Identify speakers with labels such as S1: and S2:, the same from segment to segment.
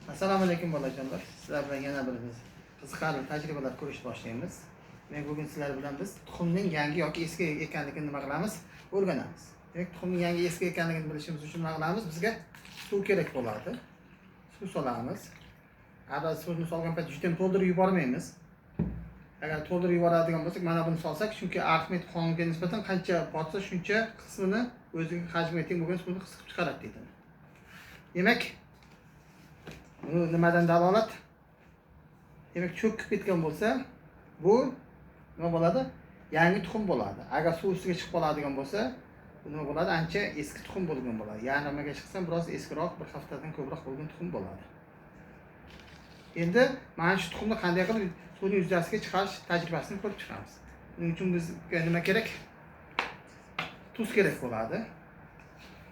S1: Assalomu alaykum bolajonlar. Sizlar bilan yana bir biz qiziqarli tajribalar ko'rishni boshlaymiz. Demak, bugun sizlar bilan biz tuxumning yangi yoki eski ekanligini nima qilamiz? O'rganamiz. Demak, tuxumning yangi eski ekanligini bilishimiz uchun nima qilamiz? Bizga suv kerak bo'ladi. Suv solamiz. Avval suvni solgan payt juda ham to'ldirib yubormaymiz. Agar to'ldirib yuboradigan bo'lsak, mana buni solsak, chunki Arximed qonuniga nisbatan qancha botsa shuncha qismini o'ziga hajmiga teng bo'lgan suvni qisib chiqaradi deydi. Demak, bu nimadan dalolat? Demak, cho'kib ketgan bo'lsa, bu nima bo'ladi? Yangi tuxum bo'ladi. Agar suv ustiga chiqib qoladigan bo'lsa, bu nima bo'ladi? Ancha eski tuxum bo'lgan bo'ladi. Yarmiga chiqsa, biroz eskiroq, bir haftadan ko'proq bo'lgan tuxum bo'ladi. Endi mana shu tuxumni qanday qilib suvning yuzasiga chiqarish tajribasini ko'rib chiqamiz. Buning uchun bizga nima kerak? Tuz kerak bo'ladi.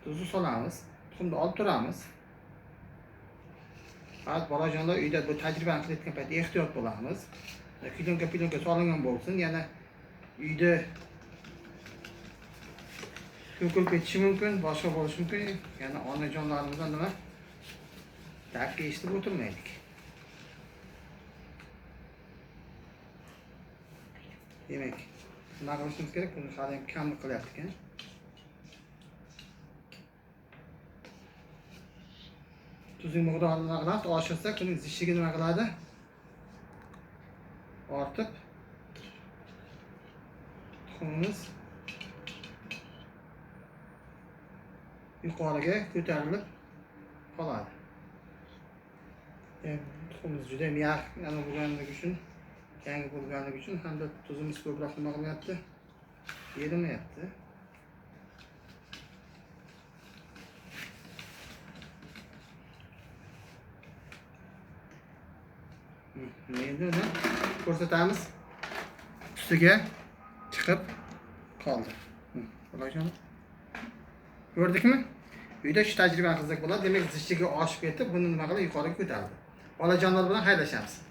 S1: Tuzni solamiz, tuxumni olib turamiz. Faqat bolajonlar uyda bu tajribani qilayotgan paytda ehtiyot bo'lamiz. Plyonka solingan bo'lsin, yana uyda to'kilib ketishi mumkin, boshqa bo'lishi mumkin. Yana onajonlarimizdan nima? Dakka eshitib o'tirmaylik. Demak, nima qilishimiz kerak? Buni hali ham kam qilyapti ekan. Tuzning miqdorini nima qilamiz? Oshirsak, uning zichligi nima qiladi? Ortib tuxumimiz yuqoriga ko'tarilib qoladi. Tuxumimiz juda ham yaxshi bo'lganligi uchun, yangi bo'lganligi uchun hamda tuzimiz ko'proq nima qilyapti? Erimayapti. Endi uni ko'rsatamiz. Ustiga chiqib qoldi. Bolajonlar, ko'rdikmi? Uyda shu tajribani qilsak bo'ladi. Demak, zichligi oshib ketib, buni nima qilib yuqoriga ko'tardi. Bolajonlar bilan xayrlashamiz.